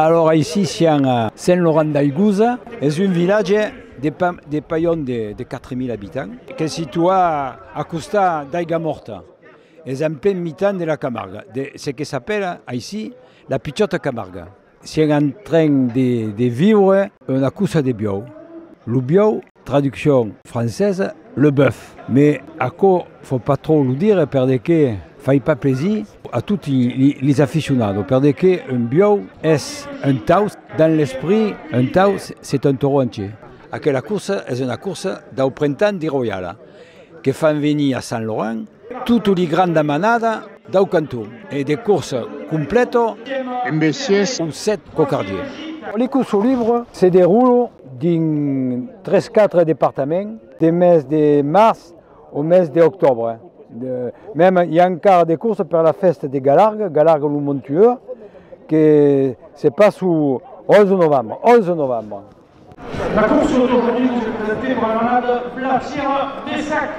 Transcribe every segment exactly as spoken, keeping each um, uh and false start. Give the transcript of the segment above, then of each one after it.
Alors aicí siam a Sent Laurent d'Aigosa, es un vilatge de pa-, de palhon de, de quatre mila abitants, que se situa a costat d'Aiga Mòrta. Es en plen mitan de la Camarga, de ce que s'apèla aicí la pichòta Camarga. Siam en tren de, de viure una corsa de buòu. Lo buòu, traduccion francesa, le bœuf. Mès aquò fau pas tròp lo dire per de que fai pas plaisir a totes li, li, lis aficionados, per de que un buòu es un taus, dins l'esprit, un taus, c'est un taureau entier. Aquela corsa es una corsa dau printemps de Royala, que fan venir a Sent Laurent totas li grandas manadas dau canton, e de corsa complèta, embe sièis o sèt cocardiers. Li corsas libras se deròlan dins tres quatre departaments, de mes de març au mes d'octòbre. De, mème i a encara de corsas per la fèsta de Galarga, Galarga lo Montueur, que se passa au onze novembre, onze novembre. La course d'aujourd'hui nous est présentée par la manada Blatiera Bessac.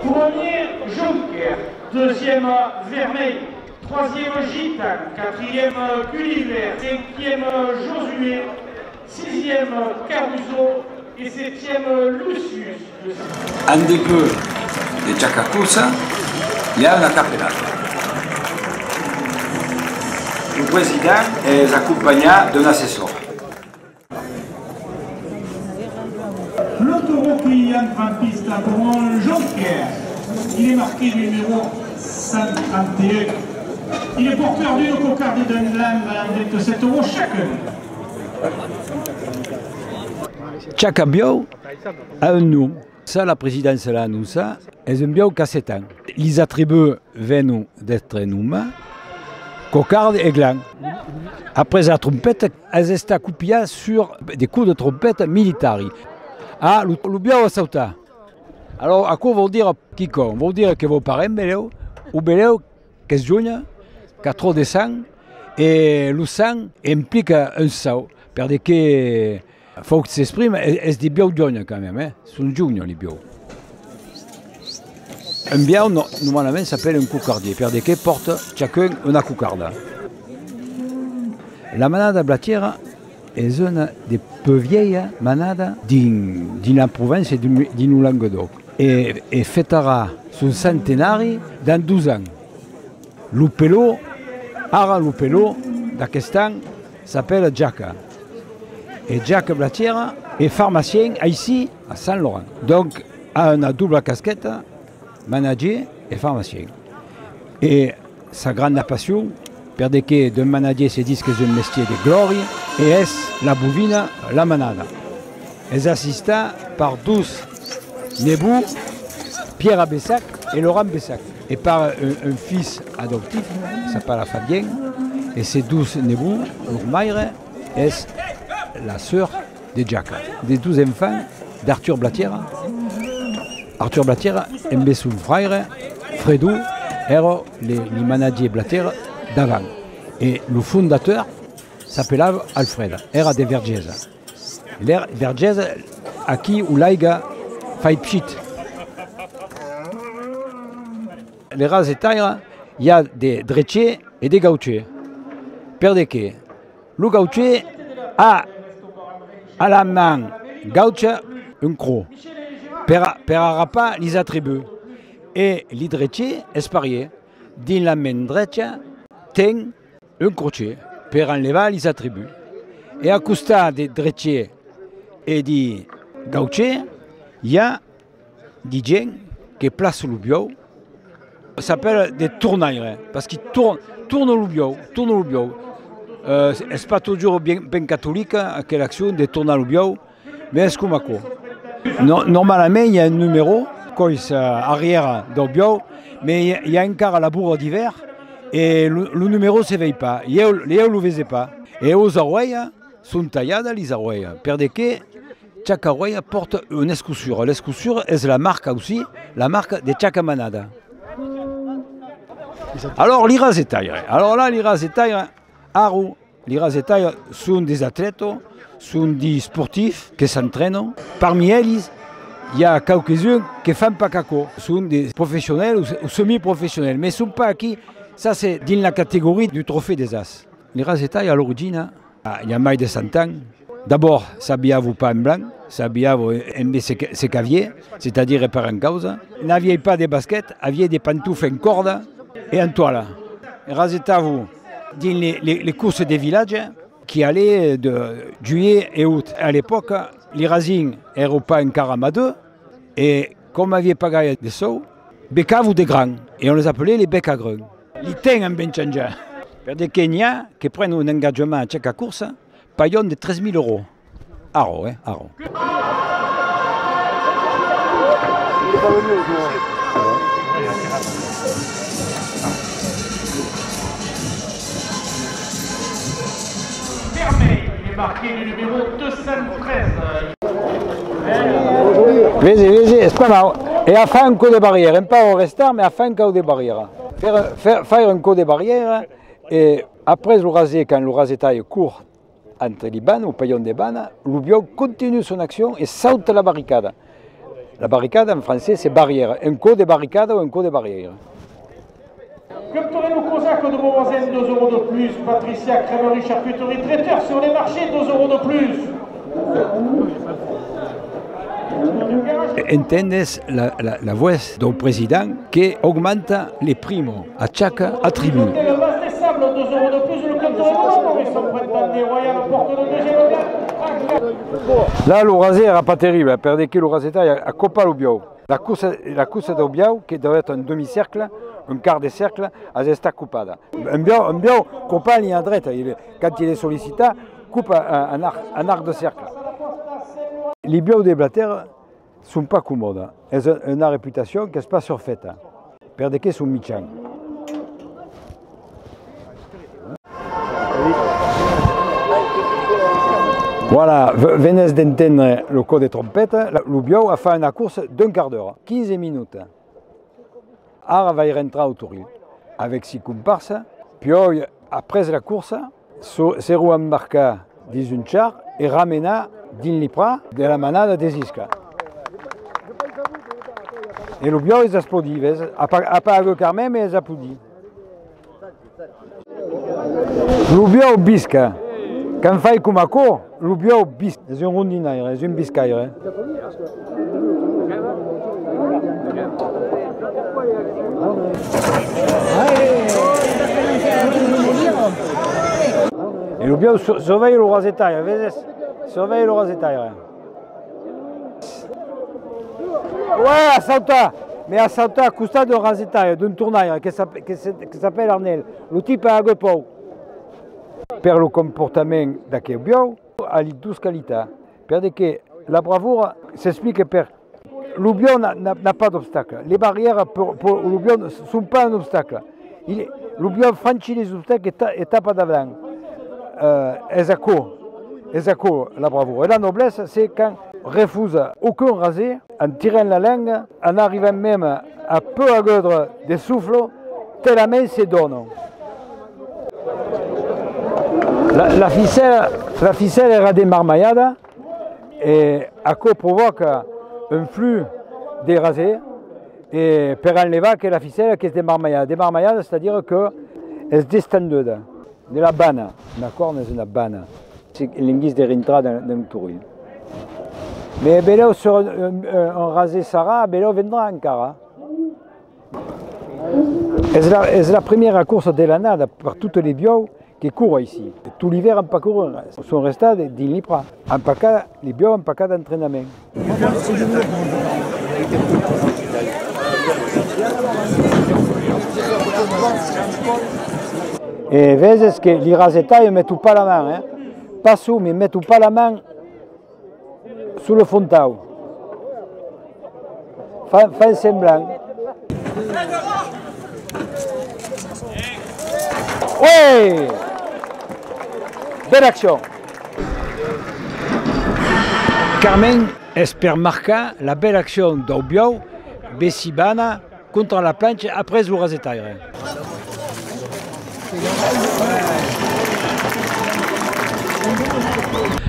Premier, Jonker. Deuxième, Vermeil. Troisième, Gitan. Quatrième, Gulliver. Cinquième, Josué. Sixième, Caruso. Et septième, Lucius. En debut de chaca corsa, i a una capelada. Lo president es acompanhat d'un assessor. Le taureau qui entre en piste a pour nom Jonker. Il est marqué du numéro cent trente et un. Il est porteur d'une cocarde et d'un gland allant d'être sept euros chacun. Chaca buòu a un nom. Ça, la presidéncia l'a anonçat, es un buòu qu'a sèt ans. Lis atributs venon d'èstre nomats, cocarde e gland. Après la trompeta, es estat copiat sur de cops de trompeta militari. Ah, lo, lo buòu a sautat. Alòrs, aquò vòu dire quicòm, vòu dire que vòu parar un belèu, o belèu qu'es jòine, qu'a tròp de sang, e lo sang implica un saut, per de que fau s'exprime, es, es de buòu jòine quand même, eh? Son jòines li buòu. Un buòu, no-, normalament s'apèla un cocardier, per de que pòrta chacun una cocarda. La manada Blatiera es una de pus vièlhas manadas dins, dins la Provença, dins, dins lo Lengadòc. E, e fetarà son centenari dins dos ans. Lo pelon, ara lo pelon d'aquest an, s'apèla Jaca. E Jaca Blatiera es farmacien aicí, a Sent Laurent. Donc, a una dobla casqueta, manager e farmacien. E sa granda passion, per de que d'un manager se ditz qu'es un mestier de glòria, e es la bovina, la manada. Es assistat per dos nebots, Pierre Bessac e Laurent Bessac, e per un, un filh adoptif, s'apèla Fabien, e ses dos nebots, lor maire es la sòr de Jaca, de dos enfants d'Artur Blatiera. Artur Blatiera, embe son fraire, Fredo, èra le, le manager Blatiera d'avant. E lo fondateur s'apelava Alfred, èra de Vergesa. L'èr-, Vergesa, aquí ont l'aiga fai pchit. Le rasetaire, i a de drechier e de gauchier. Per de que? Lo gauchier a, a la man gaucha un crop per, per arrapar lis atributs. E li drechier es parier. Dins la man drecha ten un crochet per enlevar lis atributs. E a costat de drechier e de gauchier, i a de gents que plaçan lo buòu, s'apèla de tornaire, parce que tor-, torna lo buòu, torna lo buòu. Euh, es pas totjorn ben, ben catolica, aquela accion de tornar lo buòu, mès es coma aquò. No-, normalament, i a un numèro, cois, euh, arrièra dau buòu, mès i a, i a encara la borra d'ivèrn, e lo, lo numèro se vei pas, ieu, ieu lo vese pas. E aus aurelhas, son talhadas lis aurelhas, per de que chaca aurelha pòrta una escossura. L'escossura es la marca aussi, la marca de chaca manada. Alòrs, li rasetaires. Alòrs là, li rasetaires, ara, li rasetaires son des atlètas, son des esportifs que s'entrènan. Parmi eles, i a quauques-uns que fan pas qu'aquò. Son des professionèls o, o semiprofessionèls, mès son pas aquí. Ça, c'est dins la categoria du trofèu des as. Li rasetaires, a l'origina, Ah, i a mai de cent ans, d'abòrd s'abilhavan pas en blanc, s'abilhavan en, en ce que, ce qu'avián, c'est-à-dire per en causa. N'avián pas de basquet, avián de pantoflas en còrda e en toalha. Rasetavan dins les, les, les corsas de vilatge, qui allaient de juillet e août. A l'epòca, li rasins èran pas encara amadurs, e coma avián pas gaire de sòus, becavan de grans, e on les appelait les bec-à-grun. Li temps an ben chanjat, per de que n'i a que prenon un engatjament a chaca corsa, palhon de tres mila euros. Ara, eh, ara. Vermell, il est marqué du numéro deux cent treize. Vesi, vesi, es pas mau. E a fach un còp de barrièra, un pauc au restart, mas a fach un còp de barrièra. Faire, faire, faire un còp de barrièra, e après lo raser, quand lo rasetalh cort entre li banas, au palhon de bana, lo biòu continua son accion e sauta la barricada. La barricada, en francés, c'est barrière. Un còp de barricada o un còp de barrièra. Que pourrait nous causer que de Beauvoisin, deux euros de plus. Patricia, crèmerie, charcuterie, traiteur sur les marchés, deux euros de plus. Entendes la, la, la votz dau president que augmenta le primo a chaca atribut. Le Mas de Sable, deux euros de plus. Le compteur est bon, Maurice, on prend un des Royal, porte le deuxième plat. Là, lo raser èra pas terrible, per de que lo rasetalh a, a copat lo biòu. La corsa, la corsa dau biòu, que deu èsser un demi-cercle, un quart de cercle, a estat copada. Un biòu, un biòu copat a linha dreta, il, quand il est sollicità, copa en, en arc, en arc de cercle. Li biòu de Blatèrra son pas comòdas. Es un, una reputacion qu'es pas surfeta, per de que son michans. Voilà, ve-, venètz d'entendre lo còp de trompeta, la, lo biòu a fach una corsa d'un quart d'ora, quinze minutas. Ara vai rentrar au Toril, avec si comparsa, piòi, après la corsa, so-, serò embarcats dins un char e ramenats dins li prats de la manada des Iscas. E lo biòu es aplaudit, ves? A pas, a pas agut Carmen, mas es aplaudit. Lo biòu bisca. Quand fai coma aquò, lo biòu bisca. Es un rondinaire, es un biscaire. E lo biòu sur-, survelha lo rasetaire, veses? Survelha lo rasetaire. Ouais, a sautat! Mas a sautat a costat d'un rasetaire, d'un tornaire, que s'ap-, que se, que s'apèla Arnel. Lo tipe a agut paur. Per lo comportament d'aqueu biòu, a li dos qualitats. Per de que la bravura s'explica per lo biòu n'a, n'a, n'a pas d'obstacle. Les barrières per, per lo biòu son pas un obstacle. Il, lo biòu franchís les obstacles e ta-, e tapa davant. Euh, es aquò, es aquò la bravura. E la noblesa, c'est quand refusa aucun raser, en tirant la lenga, en arribant mème a peu aguedre de sofle, talament se dòna. La, la ficèla, la ficèla èra desmarmalhada, e aquò provòca un flux de raser, e per enlevar que la ficèla qu'es desmarmalhada. Desmarmalhada, c'est-à-dire que es destenduda de la bana. Una còrna es una bana. Se l'enguís de rintrar dins, dins lo toril. Mas belèu sur un, un, un raser sarrat, belèu vendrà encara. Es la, es la primièra corsa de l'annada per totes les biòus que corren aicí. Tot l'ivèrn an pas corrut, son restats dins li prats. An pas cap, li biòus an pas cap d'entrainament. E veses que li rasetaires meton pas la man, eh? Passon, mas meton pas la man sus lo frontau. Fan, fan semblant. Uèi! Bèla accion! Carmen es per marcar la bèla accion dau biòu, bessibana, contra la plancha après lo rasetaire.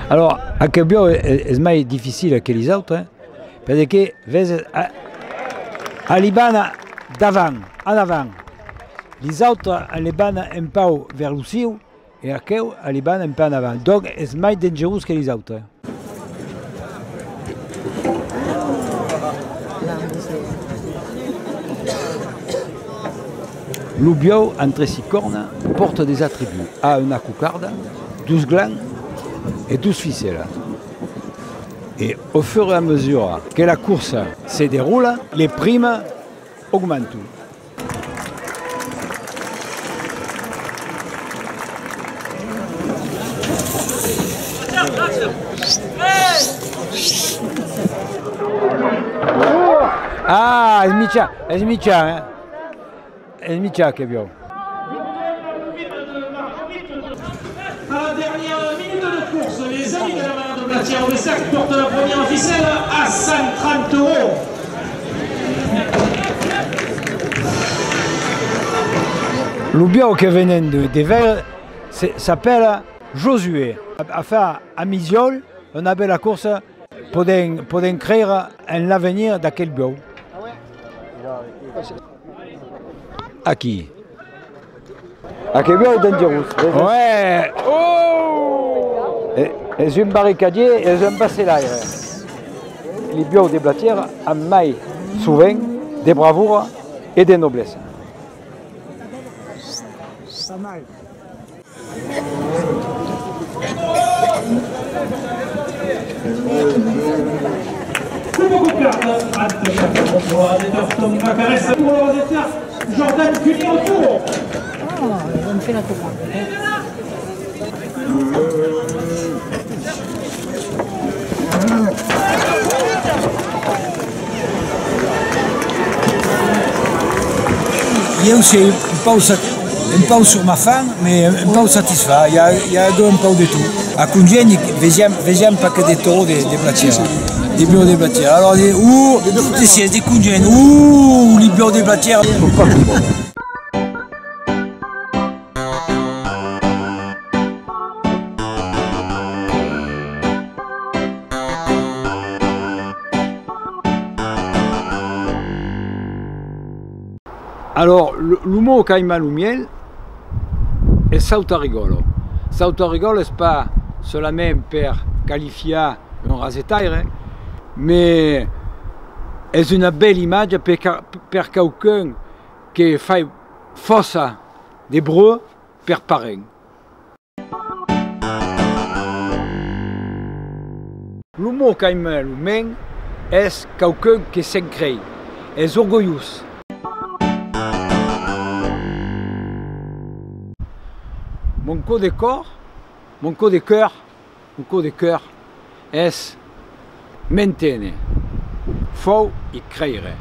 Alòrs, aqueu biòu es, es mai dificil que lis autres, eh, perque, veses, a, a li bana davant, en avant. Lis autres, a li bana un pauc vers lo siu, E aqueu, li van un pauc en avant. Donc, es mai dangerós que lis autres. Lo buòu entre si còrnas pòrta des atributs. A una cocarda, dos glands e dos ficèlas. E au fur e a mesura que la corsa se deròla, li primas augmentan. Ah, es michant, es michant, eh? Es michant, que buòu. À la dernière minute de course, les amis de la Malade Blatière au dessert qui portent la première ficelle à cent trente euros. Lo buòu que venèm de, de veire se, s'apèla Josué. A, a fach a Migjòl, una bèla corsa, podèm, podèm creire en l'avenir d'aquel buòu. Aquí. Aquel buòu es dangerós, veses? Ouais! Oh! E, es un barricadièr, es un bacelaire. Li buòus de Blatière an mai sovent de bravura e de noblesa. Pas mal. Jordan Cugnot au tour. Oh, on fait la commande. Ieu sei un pauc sat-, un pauc sur ma fan, mais un pauc satisfach. I a, i a de, un pauc de tot. A Congène, vesiam, vesiam pas que de taureaux de, de Blatière, de buòus de Blatière. Alors, de, o, tot es de Congène, o, li buòus de Blatière. Alors, lo, lo mot qu'aima lo mièlh es sautarigòla. Sautarigòla es pas solament per qualifiar un rasetaire, mais es una bèla imatge per ca-, per quauqu'un que fai fòrça de bruch per parent. Lo mot qu'aima lo mens es quauqu'un que se'n crei, es orgolhós. Mon còp de còr, mon còp de còr, mon còp de còr es m'enténer, fau i creire.